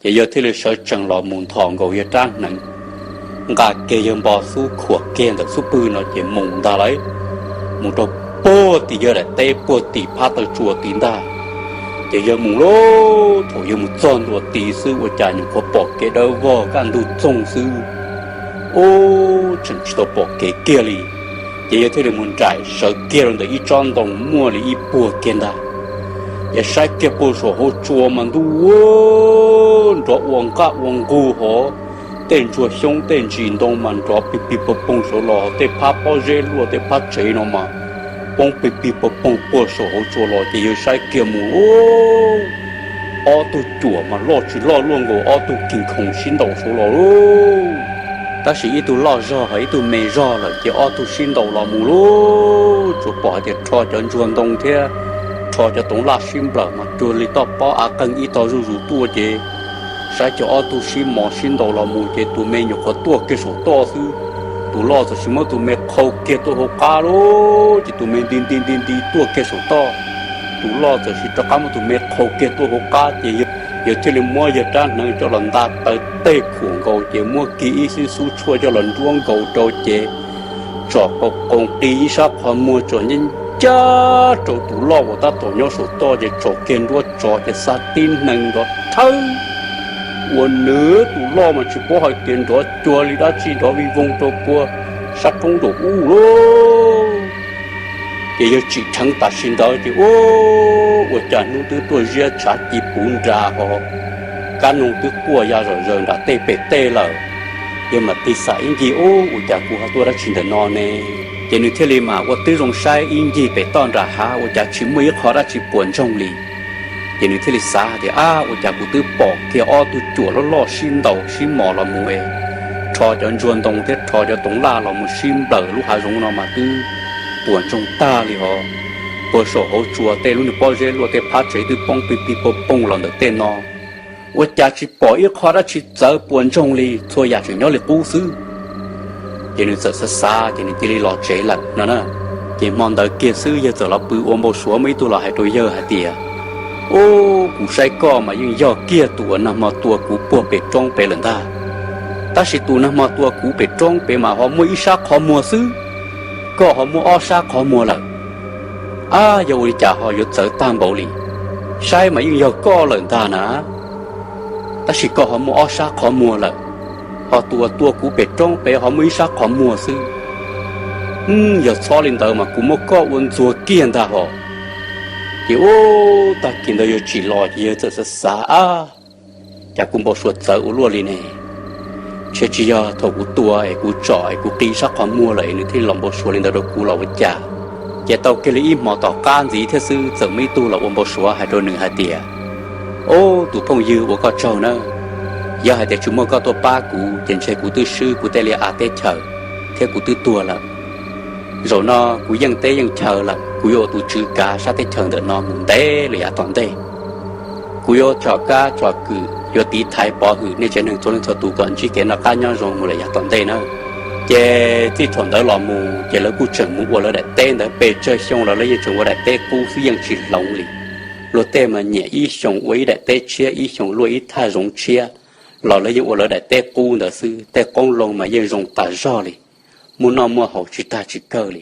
Ces yawg thiaj li sawv tsees los mus nthos nkaus yawg rab hneev, nqa kiag yawg npo xub khuam kiag ntawm xub pwg no ces mus ntag lauj. Mus rau puag tim yawg daim teb puag tim phab taw tsua tid ntag. Ces yawg mus lauj, thaum yawg mus txog ntua tid xwb ua cas nyuam qhuav pom kev dawb vog kaj ntug txoog xwb. Ub, tseem tsis tau pom kev kiag li. Ces yawg thiaj li mus nraim sawv kiag rau ntawm ib tsob ntoo muaj li ib puag kiag ntag. Ces saib kiag puag saum hauv tsua mas ntuj, nrov ua nqaj ua nqug hov, tej ntsuag xyoob tej ntsis ntoo mas nrov pig pig poog poog saud los, tej phab pob zeb luaj tej phab tsev no mas poob pig pig poog poog puag saum hauv tsua los. Ces yawg saib kiag mus, ub, ob tug cuam mas loj tsis loj luaj nkaus ob tug kis nkhoos sib ntaus saud los lauj. Tab sis ib tug loj zog ho ib tug me zog lawm ces ob tug sib ntaus los mus lauj, tsuas pom hais tias rho cov ntsuag ntoo thiab rho cov toov laj sib nplawm mas cuag li toj pob av qeeg ib tog zuj zus tuaj ces saib cov ob tug sib mos sib ntaus los mus ces tus me nyuam qhuav tuaj kiag saum toj xwb, tus loj txawm sis muab tus me qhau kiag tuaj hauv qab lauj, ces tus me nti nti nti nti tuaj kiag saum toj. Tus loj txawm sis rov qab muab tus me qhau kiag tuaj hauv qab ces yawg thiaj li muab yawg rab hneev coj los nta taw tej khuam nkaus ces muab kiag ib xib xub tshuaj coj los nruab nkaus rau ces tsom qo qoos qi ib sab qhov muag tsom ncaj ncaj rau tus loj uas tab tom nyob saum toj ces tsom kiag nruab tso ces xa tib neeg nrov thawb. Ua nws tus loj mas tsis paub hais tias nrov cuag li dab tsi nrov vij voog rau puag sab roob nraum ub lauj. Ces yawg tsim dheev tam sim ntawd ces ub, ua cas hnub twb tuaj ziab tshav ci puv nra ho, kab noog twb quaj ya zom zaws nram tej pem tej lawm. Yawg mam tig xam ib ncig, ub, ua cas kuv ho tuaj dab tsi ntawm no ne? Ces nws thiaj li mam ua tib zoo saib ib ncig pem toj nram hav ua cas tsis muaj ib qho dab tsi puas ntsoog li. Ces nws thiaj li xav tias, ab, ua cas kuv twb pom kiag ob tug cuam loj loj sib ntaus sib mos los mus es rho cov ntsuag ntoo thiab rho cov toov laj los mus sib nplawm lub hav zoov no mas twb puas ntsoog tag li hos. Puag saum hauv tsua tej lub niag pob zeb luaj tej phab tsev twb poob pig pig poog poog los ntawm tej no, ua cas tsis pom ib qho dab tsi txawv puas ntsoog li, txhua yam tseem nyob li qub xwb. Ces nws txawm xav xav ces nws cia li los tsev lawm no na. Ces hmo ntawd kiag xwb yawg txawm los pw ua npau suav muaj ib tug los hais rau yawg hais tias, ub, kuv saib koj mas yeej yog kiag tus uas nag hmo tua kuv puag pem roob pem lawm ntag. Tab sis tus nag hmo tua kuv pem roob pem mas ho muaj ib sab qhov muag xwb, koj ho muaj ob sab qhov muag lawm. Ab, yog ua li cas ho yuav txawv tag npaum li? Saib mas yeej yog koj lawm ntag na, tab sis koj ho muaj ob sab qhov muag lawm, ho tus uas tua kuv pem roob pem ho muaj ib sab qhov muag xwb. Yog txhob li ntawd mas kuv muab koj ua ntxuag kiag ntag hos. Ces ub, tag kis ntawd yawg tsim los ces yawg txawm xav xav, ab, cas kuv npau suav txawv ua luaj li ne? Ntshe tsis yog thaum kuv tua es kuv tsom es kuv qi sab qhov muag lawm es nws thiaj li los npau suav li ntawd rau kuv los ua cas. Ces tau kiag li ib hmo tom qab ntxiv thiab xwb txawm muaj ib tug los ua npau suav hais rau nws hais tias, ub, tus phooj ywg, ua koj tsaug nawb, yog hais tias tsis muaj koj tuaj pab kuv ces ntshe kuv twb swb kuv tej liaj av teb chaws thiab kuv twb tuag lawm. Zaum no kuv yeej teb yeej chaw lawm, kuv yuav ua tus tswv kav sab teb chaws ntawm no mus ntev lawm yav tom ntej. Kuv yuav tsom kab tsom kwm, yuav tiv thaiv pov hwm nej tsev neeg txhua leej txhua tus kom ntsib kev noj qab nyob zoo mus lawm yav tom ntej na. Ces txij thaum ntawd los mus ces lawv kuj tseem mus ua lawv daim teb ntawd pes tsawg xyoo los lawv yeej tseem ua daim teb qub xwb yeej tsis hloov li. Luag tej mas nyiam ib xyoos ua ib daim teb tshiab, ib xyoos luaj ib thaj zoov tshiab, los lawv yeej ua lawv daim teb qub ntawd xwb. Tej qoob loo mas yeej zoo tas zog li, muaj noj muaj haus tsis tag tsis kawg li.